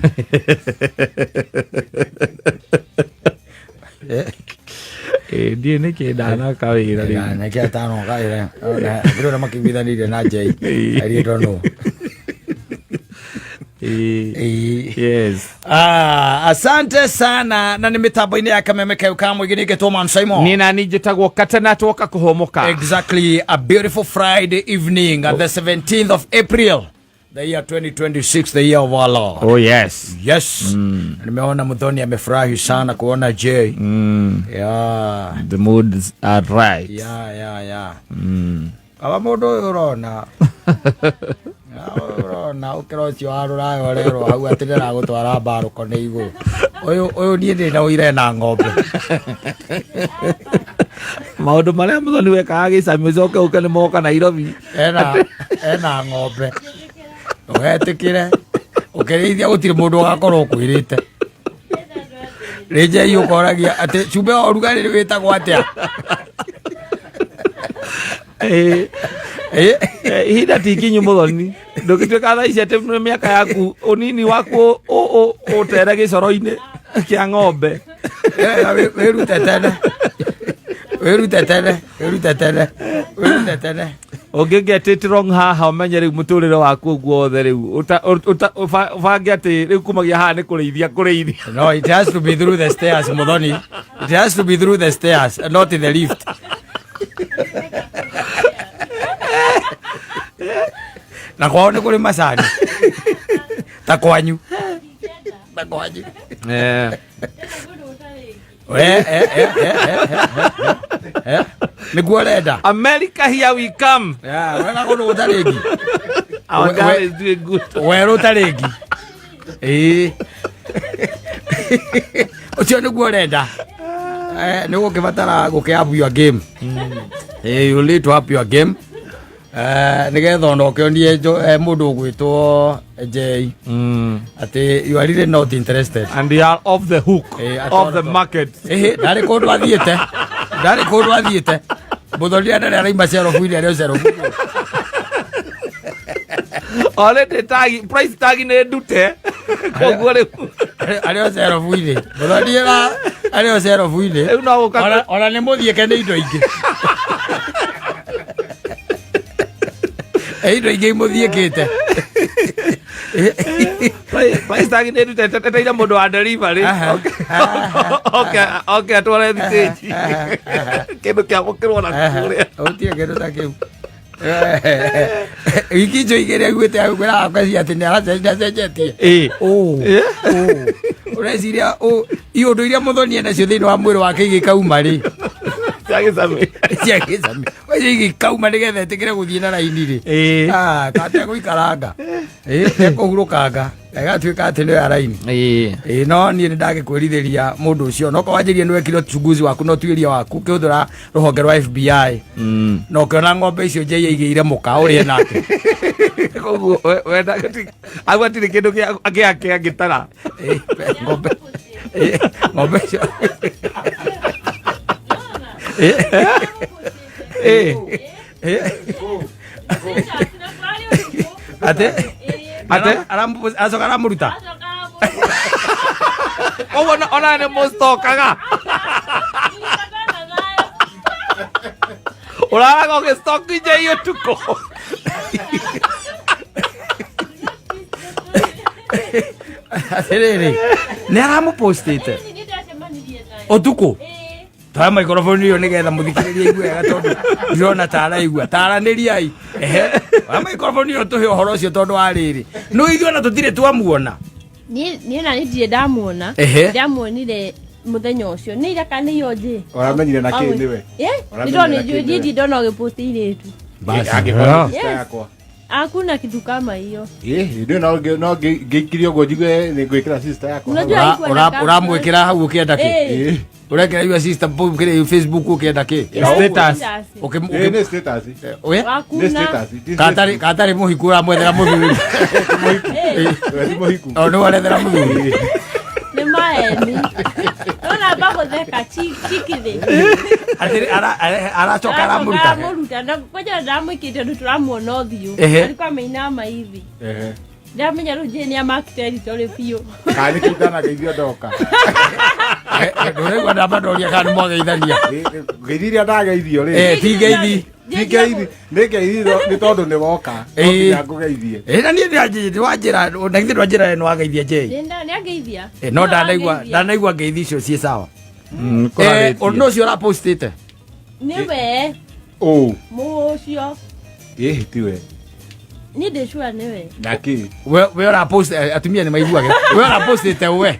Ĩĩ, ndiĩ nĩkĩ ndanaka wĩra rĩu. Nĩkĩ atanoka ĩra. Ndĩrona makĩiguithanĩirie na Jay. I really don't know. Ĩĩ. Ĩĩ. Yes. Ah, asante sana na nĩ mĩtambo-inĩ ya kameme kau ka mũingĩ nĩngetwo Man Simon. Niĩ nani njĩtagwo Katana twoka kũhomoka. Exactly, a beautiful Friday evening at the 17th of April, the year 2026, the year of our Lord. Oh yes. Yes. Nimeona Muthoni amefurahi sana kuona Jay. Yeah. The moods are right. Yeah. Kaba mũndũ ũyũ ũrona ũrona ũkĩra ũcio wa rũraya ũrerwo hau atĩ ndĩragũtwara mbarũko nĩ igũrũ. Ũyũ ũyũ niĩ ndĩ na ũira na ng'ombe. Maũndũ marĩa Muthoni wekaga gĩcami ũcoke ũke nĩ moka Nairobi. Ena ng'ombe. Ũgetĩkĩre ũkĩrĩithia gũtirĩ mũndũ ũgakorwo ũkwĩrĩte. Rĩnjei ũkoragia atĩ cumbĩ wa ũrugarĩ wĩtagwo atĩa? Ĩĩ. Ĩ? Ihinda ti ikinyu Muthoni. Ndũngĩtuĩka thaa ici atĩ nĩ mĩaka yaku ũnini waku ũtere gĩcoro-inĩ kĩa ng'ombe. Wĩrute tene. Wĩrute tene, wĩrute tene, wĩrute tene. Ũngĩ get it wrong haha ũmenye rĩu mũtũrĩre waku ũguo wothe rĩu ũbange atĩ rĩu kumagia haha nĩ kũrĩithia kũrĩithia. No, it has to be through the stairs, Muthoni. It has to be through the stairs, not in the lift. Na kwao nĩ kũrĩ macani. Ta kwanyu. Ta kwanyu. Eh. Nĩguo ũrenda. America here we come. Yeah, ũrenda kũndũ gũtarĩ ngi. Our We- girl we- is doing good. Werũ ũtarĩ ngi. Ĩĩ. Ũcio nĩguo ũrenda. Nĩ ũgũkĩbatara gũkĩ up your game. You need to up your game. Nĩgetha ona ũkĩonie mũndũ ũgwĩtwo Jay atĩ you are really not interested. And they are off the hook, At off all, the at all. market. Ĩhĩ, ndarĩ kũndũ athiĩte, ndarĩ kũndũ athiĩte. Mũthoni ndarĩ araima cerobu-inĩ, arĩ o cerobu-inĩ. Already tag, price tag nĩ ndute. Koguo rĩu Arĩ o cerobu-inĩ, mũthoni arĩ o cerobu-inĩ. Rĩu no gũka Ona nĩ mũthiĩke nĩ indo ingĩ. Indo ingĩ imũthiĩkĩte. Price tag nĩ ndute, teteire mũndũ wa delivery. Okay, okay, atware thitĩnji. Kĩndũ kĩamũkĩrwo na kũrĩa. Ũtie kĩndũ ta kĩu. Wiki icio igĩrĩ aiguĩte agĩkwĩra akweci atĩ nĩ aracenjetie. Ũreciria iũndũ iria mũthoni enacio thĩinĩ wa mwĩrĩ wake igĩkauma rĩ? Cia gĩcami. Cia gĩcami. Ũcio igĩkauma nĩgetha ĩtĩkĩre gũthiĩ na raini rĩ. Kategũikaranga. Tekũhurũkanga. Ĩgatuĩka atĩ nĩyo ya raini. No niĩ nĩ ndagĩkwĩrithĩria mũndũ ũcio no korwo wanjĩrire nĩ wekire uchunguzi waku na ũtuĩria waku ũkĩhũthĩra rũhonge rwa FBI na ũkĩona ng'ombe icio njei aigĩire mũka ũrĩe nake. Koguo wenda hau hatirĩ kĩndũ gĩake angĩtara. Ng'ombe icio. Ate? Ate? Acoka aramũruta? Koguo ona nĩ mũstokaga. Ũraraga ũgĩstoki njei ũtukũ. Atĩrĩrĩ, nĩ aramũpostĩte ũtukũ. Twaya microphone ĩyo nĩgetha mũthikĩrĩrie aigue wega tondũ ndirona ta araigua. Taranĩriai. Ehe. Twaya microphone ĩyo tũhe ũhoro ũcio tondũ wa rĩrĩ. No ithuĩ ona tũtirĩ twamuona. Niĩ na nĩ ndirĩ ndamuona. Ndamuonire mũthenya ũcio. Nĩ ira kana nĩ iyo njĩ? Ũramenyire na kĩ nĩwe? Nĩ ndona njũĩ, niĩ ndirĩ ndona ũgĩpost irĩtu. Basi. Angĩkorwo nĩ sister yakwa. Hakuna kitu kama hiyo. Ndio no ngĩikirie ũguo njigue nĩ ngwĩkĩra sister yakwa. Unajua haikuwa na caption. Ũramwĩkĩra hau ũkĩenda kĩ? Ũrekĩra your sister kĩrĩa Facebook ũkĩenda kĩ? Status. Nĩ status. We? Nĩ status. Katarĩ mũhiku ũramwethera mũthuri. Ti mũhiku. O nĩ warethera mũthuri. Nĩ maeni. Nona bagũtheka chikithĩ. Atĩrĩ, aracoka aramũruta. Aramũruta. Na kwanja ndamwĩkĩte ũndũ tũramuona ũthiũ. Alikuwa ameinama hivi. Ndamenya rĩu Jane nĩ amark territory biũ. Kana nĩkĩo ndanageithio ndoka. Ndũraigua ndamba ndoria kana nĩ mwageithania. Ngeithi iria ndageithio rĩ. Ti ngeithi. Ti ngeithi. Nĩ ngeithi nĩ tondũ nĩ woka. No nginya ngũgeithie. Na niĩ ndĩranjĩra, na githĩ ndwanjĩra nĩ wageithia Jane? Nĩ angeithia. No ndanaigua ngeithi icio ciĩ sawa. Ũndũ ũcio ũrapostĩte? Nĩwe. Ũ. Mũcio. Tiwe. Niĩ ndĩ sure nĩwe. Na kĩ? We ũrapost, atumia nĩ maiguage. We ũrapostĩte we.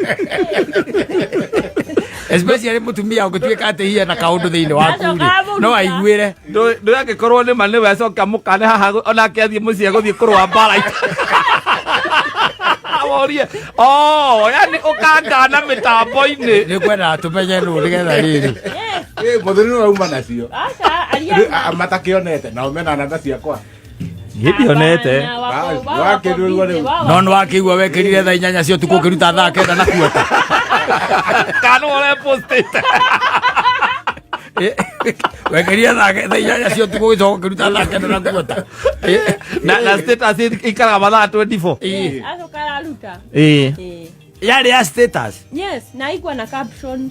Especially mũtumia ũngĩtuĩka atĩ hihi ena kaũndũ thĩinĩ waku rĩ, no aiguĩre. Ndũ angĩkorwo nĩ ma nĩwe acoka mũkane haha onake athiĩ mũciĩ agũthiĩ kũrũa mbara. Worie, oh, yani ũkangana mĩtambo-inĩ. Nĩ ngwendaga tũmenye nũ nĩgetha rĩrĩ. Mũthuri nĩ wauma nacio. Aca, aria. Matakĩonete, nao mena namba ciakwa. Niĩ ndionete. No nĩ wakĩigua wekĩrire thaa inyanya cia ũtukũ ũkĩruta thaa kenda na kuota. Kana ũrepostĩte. Wekĩrire thaa inyanya cia ũtukũ ũgĩcoka ũkĩruta thaa kenda na kuota. Na status ikaraga mathaa 24. Acoka araruta. Yarĩ ya status? Yes, na haikuwa na caption.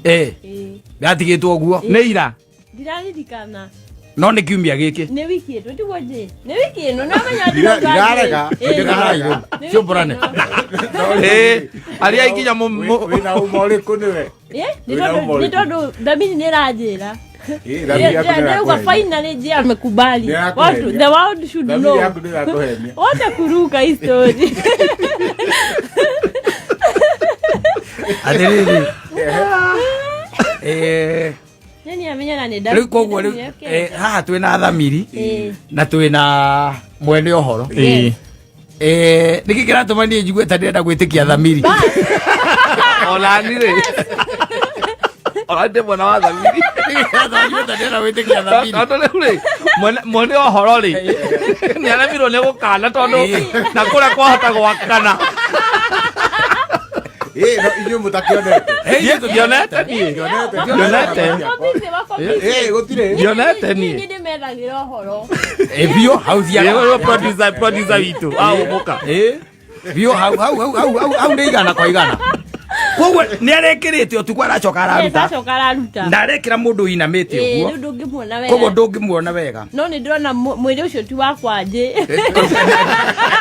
Yatigĩtwo ũguo? Nĩ ira? Ndiraririkana. No nĩ kiumia gĩkĩ? Nĩ wiki ĩno, tiguo Jane? Nĩ wiki ĩno, no menya Ndirarega. Ndirarega. Ciũmbũrane. Arĩa ikinya Wĩna ũma ũrĩkũ nĩwe? Nĩ tondũ Thamini nĩ ĩranjĩra. Ndĩrauga finally Jane amekubali. The world should know. Wacha kuruka hii story. Atĩrĩrĩ. Rĩu koguo rĩu haha twĩna Thamiri na twĩna mwene ũhoro. Nĩkĩ kĩratũma niĩ njigue ta ndĩrenda gwĩtĩkia Thamiri? Ona niĩ rĩ. Ona ndĩ mwena wa thamiri. Thamiri wĩtĩkia thamiri. Tondũ rĩu rĩ, mwene ũhoro rĩ, nĩ aremirwo nĩ gũkana tondũ na kũrĩa kwahota gwakana. Ĩ, no inyuĩ mũtakĩonete. Ndionete niĩ. Ndionete. Ndionete. Wako busy, wako busy. Ĩ, gũtirĩ. Ndionete niĩ. Niĩ ndĩmethagĩra ũhoro. Ĩ, biũ hau thiaga. Ĩ, ũyũ producer witũ aũmũka. Ĩ, biũ hau hau hau hau hau hau nĩ igana kwa igana. Koguo nĩ arekĩrĩte ũtukũ aracoka Yes, araruta. acoka araruta. Na arekĩra mũndũ ũinamĩte Ĩ, ũguo. rĩu ndũngĩmuona wega. Koguo ndũngĩmuona wega. No nĩ ndĩrona mwĩrĩ ũcio ti wakwa njĩ.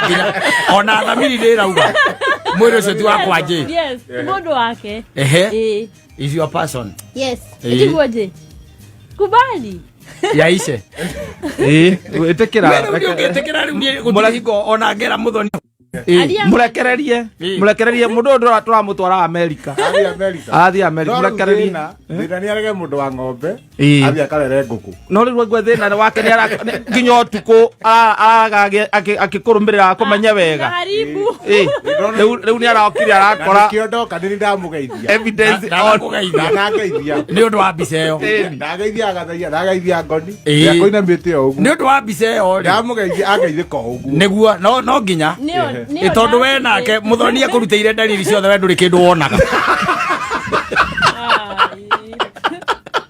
Nginya ona thamiri nĩ ĩrauga mwĩrĩ ũcio ti wakwa njĩ. Yes, ti mũndũ wake. Ehe. Ĩ. Is your person. Yes. Ĩ. Tiguo njĩ. Kubali. Yaishe. Ĩ, ĩtĩkĩra. We rĩu ndũngĩtĩkĩra rĩu niĩ gũtirĩ hingo ona ngera mũthoni. Aria- Mũrekererie. Mũrekererie mũndũ ũyũ tũramũtwara Amerika. Athiĩ Amerika. Athiĩ Amerika. No rĩu Mũrekererie. thĩna nĩ arege mũndũ wa ng'ombe Ĩ. athiĩ akarere ngũkũ. No rĩu ngwe thĩna wake nĩ nginya ũtukũ araga akĩkũrũmĩrĩra akũmenye wega. Karibu. Ĩ, rĩu nĩ arokire Na arakora nĩkĩo ndoka nĩ ndamũgeithia. evidence on Ndakũgeithia. Ndanangeithia. Nĩ ũndũ wa mbica ĩyo. Ndageithia agathaia, ndageithia ngoni. Ĩ. Akũinamĩte o ũguo. Nĩ ũndũ wa mbica ĩyo rĩ. Ndamũgeithia angeithĩka o ũguo. Nĩguo no no nginya. Nĩo Ĩ, tondũ we nake mũthoni akũrutĩire ndariri ciothe we ndũrĩ kĩndũ wonaga.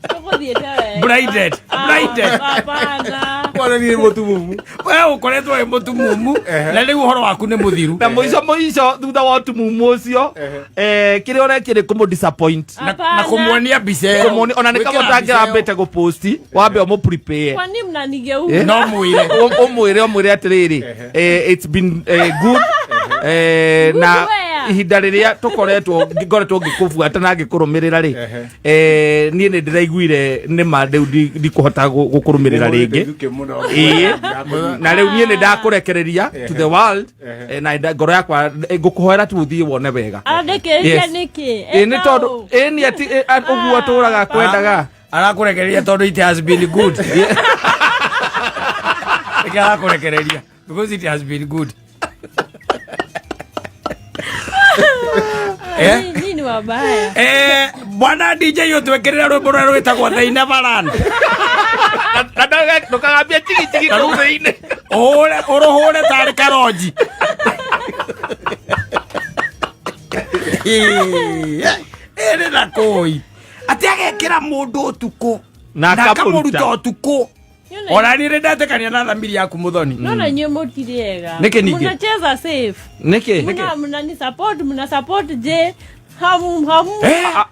Tũgũthiĩte wega. Blinded, blinded. Hapana. Kwana niĩ mũtumumu. We ũkoretwo wĩ mũtumumu na rĩu ũhoro waku nĩ mũthiru. Na mũico mũico thutha wa ũtumumu ũcio kĩrĩa ũrekire kũmũ disappoint. Na kũmuonia mbica ĩyo. Kũmuonia ona nĩ kama Gwĩkĩra mbica ĩyo. ũtangĩrambĩte gũposti wambe ũmũ prepare. Kwani mnanigeuza? No mwĩre. Ũmwĩre ũmwĩre atĩrĩrĩ, it's been good, na Good where? ihinda rĩrĩa tũkoretwo ngoretwo ngĩkũbuata na ngĩkũrũmĩrĩra rĩ, niĩ nĩ ndĩraiguire nĩma rĩu ndikũhota gũkũrũmĩrĩra rĩngĩ. Nĩhũrĩte mũno. Ĩĩ. Na rĩu niĩ nĩ ndakũrekereria to the world, na ngoro yakwa ngũkũhoera tu ũthiĩ wone wega. Andĩkĩrĩria Yes. nĩkĩ? Ĩ, nĩ tondũ ĩ nĩ ati ũguo atũraga kwendaga. Arakũrekereria tondũ it has been good. Reke arakũrekereria because it has been good. Eh? Nyinyi ni wabaya. Bwana DJ ũtwĩkĩrĩra rwĩmbo rũrĩa rwĩtagwo They Never Learn. Na ndũkagambie chigi chigi kũu thĩinĩ. Ũhũre ũrũhũre tarĩ karonji. Ĩrĩ na kũi. Atĩ agekĩra mũndũ ũtukũ Na na akamũruta. akamũruta ũtukũ. Ona niĩ nĩ ndetĩkania na thamiri yaku mũthoni. Naona nyie mũtirĩ ega. Nĩkĩ ningĩ? Mnacheza safe. Nĩkĩ? Mna support, mna support je. Hamu hamu.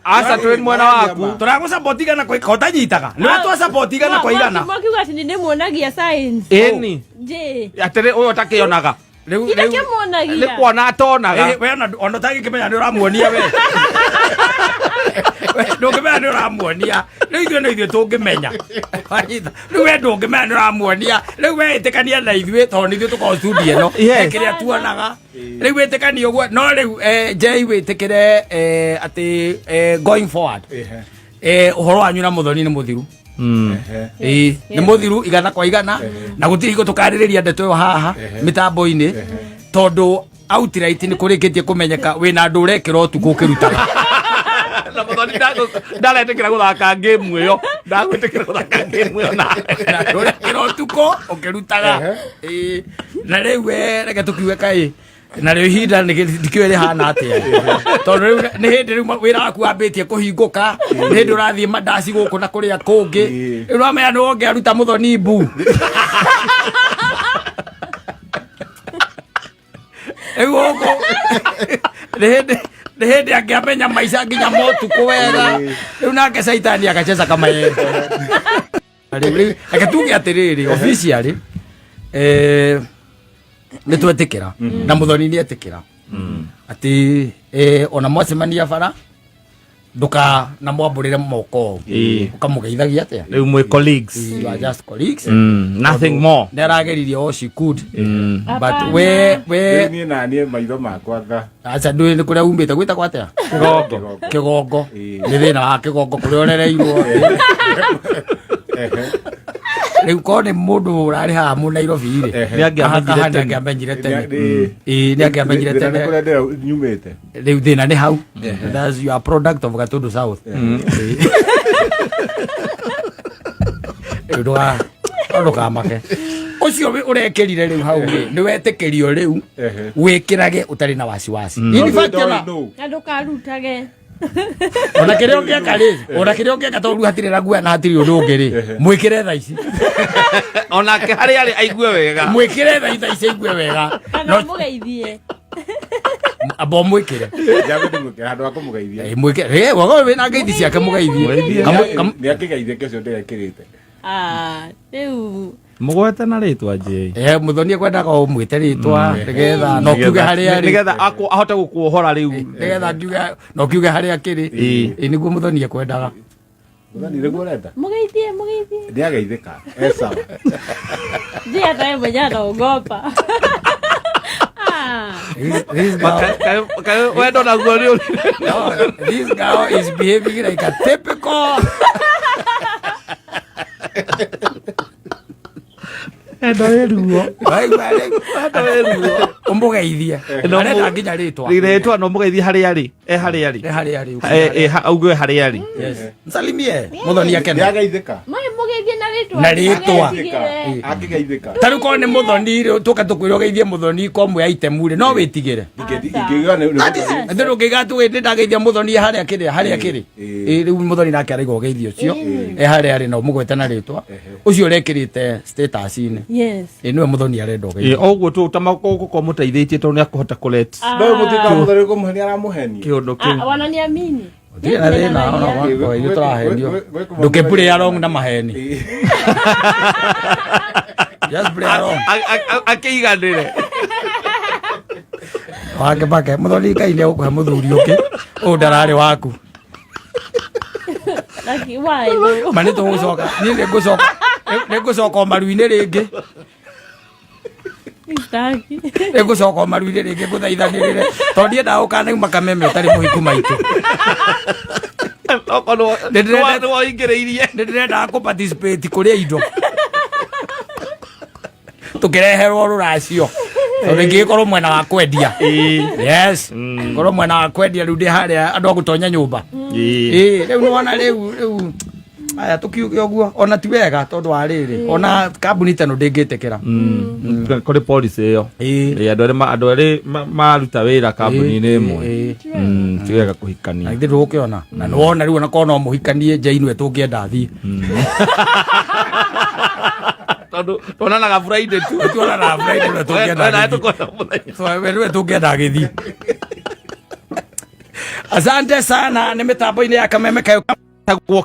Aca twĩ mwena waku. Tũragũsupport igana kwa ũtanyitaga. Nĩ wetwa support igana kwa igana. Mwakiuga atĩ nĩndĩmuonagia signs. Ĩni. Je. Atĩrĩ ũyũ ũtakĩonaga. Rĩu Ita rĩu kĩmuonagia. Nĩ kuona atonaga. We ona ũtangĩkĩmenya nĩ ũramuonia we. Ndũngĩmenya nĩ ũramuonia. Rĩu ithuĩ no ithuĩ tũngĩmenya. Wanyita? Rĩu we ndũngĩmenya nĩ ũramuonia. Rĩu we ĩtĩkania na ithuĩ tondũ nĩ ithuĩ tũkoragwo studio ĩno. Yes. Kĩrĩa tuonaga. Rĩu wĩtĩkanie ũguo. No rĩu Jay wĩtĩkĩre atĩ going forward. Ũhoro wanyu na mũthoni nĩ mũthiru. Ĩĩ, nĩ mũthiru igana kwa igana na gũtirĩ hingo tũkarĩrĩria ndeto ĩyo haha mĩtambo-inĩ tondũ outright nĩ kũrĩkĩtie kũmenyeka wĩna andũ ũrekĩra ũtukũ ũkĩrutaga. Na mũthoni ndaretĩkĩra gũthaka game ĩyo. Ndagwĩtĩkĩra gũthaka game ĩyo nawe. Na andũ ũrekĩra ũtukũ ũkĩrutaga. Ĩĩ, na rĩu reke tũkiuge kaĩ na rĩu ihinda ndikĩũĩ rĩhana atĩa tondũ rĩu nĩ hĩndĩ rĩu wĩra waku wambĩtie kũhingũka, nĩ hĩndĩ ũrathiĩ mandaci gũkũ na kũrĩa kũngĩ, rĩu ũramenya nĩ wongĩaruta mũthoni mbu. Rĩu gũkũ nĩ hĩndĩ angĩamenya maica nginya motukũ wega, rĩu nake caitani agacheza kama yeye. Rĩu reke tuge atĩrĩrĩ, officially nĩ twetĩkĩra na mũthoni nĩ etĩkĩra atĩ ona mwacemania bara nduka na mwambũrĩre moko ũũ, ũkamũgeithagia atĩa? Rĩu mwĩ colleagues. You are just colleagues. Nothing more. Nĩ arageririe all she could, but Hapana. we Rĩu niĩ na niĩ maitho makwa nga aca ndũĩ nĩ kũrĩa umĩte gwĩtagwo atĩa? Kĩgongo. Kĩgongo. Ĩĩ. Nĩ thĩna wa kĩgongo kũrĩa ũrereirwo. Rĩu korwo nĩ mũndũ ũrarĩ haha mũ Nairobi rĩ, Nĩ angĩamenyire haha tene. nĩ angĩamenyire tene. Nĩ- Ĩĩ, nĩ angĩamenyire Thĩna nĩ tene. kũrĩa ndĩra nyumĩte. Rĩu thĩna nĩ hau. That's you are product of Gatundu South. Ĩĩ. Rĩu no ndũkamake. Ũcio ũrekĩrire rĩu hau rĩ, nĩ wetĩkĩrio rĩu wĩkĩrage ũtarĩ na wasiwasi. In fact, ona No. Na ndũkarutage. Ona kĩrĩa ũngĩka rĩ, ona kĩrĩa ũngĩka, tondũ hatirĩ na guoya na hatirĩ ũndũ ũngĩ rĩ, mwĩkĩre tha ici. Onake harĩa arĩ aigue wega. Mwĩkĩre tha ici aigue wega. Kana No mũgeithie. Amba ũmwĩkĩre. Njambe ndĩmwĩkĩre handũ ha kũmũgeithia. Eh, mwĩkĩre. Eh, wago wĩna ngeithi ciake, mũgeithie. Mũgeithie. Nĩ akĩgeithia kĩo ũcio ndĩrekĩrĩte. Ah, rĩu Mũgwete na rĩtwa njĩ. Eh, muthoni ekwendaga ũmwĩte rĩtwa nĩgetha no kiuge harĩa arĩ. Nĩgetha ahote gũkuohora rĩu. Nĩgetha ngiuge no kiuge harĩa akĩrĩ. Ĩĩ. Ĩ, nĩguo muthoni ekwendaga. Mũthoni, nĩguo ũrenda? Mũgeithie, mũgeithie. Nĩ ageithĩka. E sawa. Je, hata yeye mwenyewe anaogopa. Ah, This girl, wendo naguo nĩ no, this girl is behaving like a typical endo ĩ ruo. Waigua rĩu? Wendo wĩ ruo. Ũmũgeithie. No, arenda nginya rĩtwa. Rĩtwa no mũgeithie harĩa arĩ, e harĩa arĩ. Nĩ harĩa arĩ. Eh, eh, augue harĩa arĩ. Yes, msalimie muthoni akene. Nĩ ageithĩka. Mũgeithie na rĩtwa. Na rĩtwa. Mũgeithie. Akĩgeithĩka. Ta rĩu korwo nĩ muthoni rĩ, tũka tũkwĩra ũgeithie muthoni kwa mwe item rĩ, no wĩtigĩre? Ingĩiga nĩ mũthoni. Atĩ ndũngĩiga atĩ wĩ ndageithia muthoni harĩa kĩrĩ, harĩa kĩrĩ. Ĩĩ. Ĩ, rĩu muthoni nake araiga ũgeithio ũcio e harĩa arĩ na ũmũgwete na rĩtwa ũcio ũrekĩrĩte status-inĩ. Yes. Ĩ, nĩwe muthoni arenda ũgeithio. Ĩ, oguo tu ũgũkorwo mũteithĩtie tondũ nĩ akũhota kũlet No mũtuĩka mũthoni kũmũhenia aramũhenia. kĩũndũ kĩu. Ah, wananiamini. Gũtirĩ na thĩna ona wakwa, ithuĩ tũrahenio. Ndũkĩ play along na maheni, just play along. Akĩiganĩre. Wake make muthoni, Ngai nĩ egũkũhe mũthuri ũngĩ, ũyũ ndararĩ waku. Like, why though? Ma nĩ tũgũcoka, niĩ nĩ ngũcoka o maru-inĩ rĩngĩ. Sitaki. Nĩ ngũcoka o maru-inĩ rĩngĩ ngũthaithanĩrĩre, tondũ ndiendaga ũkanauma kameme ũtarĩ mũhiku maitũ. Okorwo Nĩ nĩwoingĩrĩirie. Nĩ ndĩrendaga kũ participate kũrĩa indo tũkĩreherwo rũracio, tondũ ingĩgĩkorwo mwena wa kwendia. Yes, korwo mwena wa kwendia, rĩu ndĩ harĩa andũ a gũtonya nyũmba. Ĩĩ, rĩu nĩwona rĩu aya tũkiuge ũguo ona ti wega, tondũ wa rĩrĩ, ona kambuni ta ĩno ndĩngĩtĩkĩra. Kũrĩ policy ĩyo. Ĩĩ. Ĩ, andũ arĩa maruta wĩra kambuni-inĩ ĩmwe. Ti wega Na kũhikania. Githĩ ndũgũkĩona na nĩwona rĩu ona korwo no mũhikanie nja-inĩ tũngĩenda thiĩ. Tondũ tuonanaga Friday tu. Tuonanaga Friday, nĩwe tũngĩenda We nawe gĩthiĩ. tũkona mũthenya. We nĩwe tũngĩenda gĩthiĩ. Asante sana, nĩ mĩtambo-inĩ ya kameme kayo. Tagwo.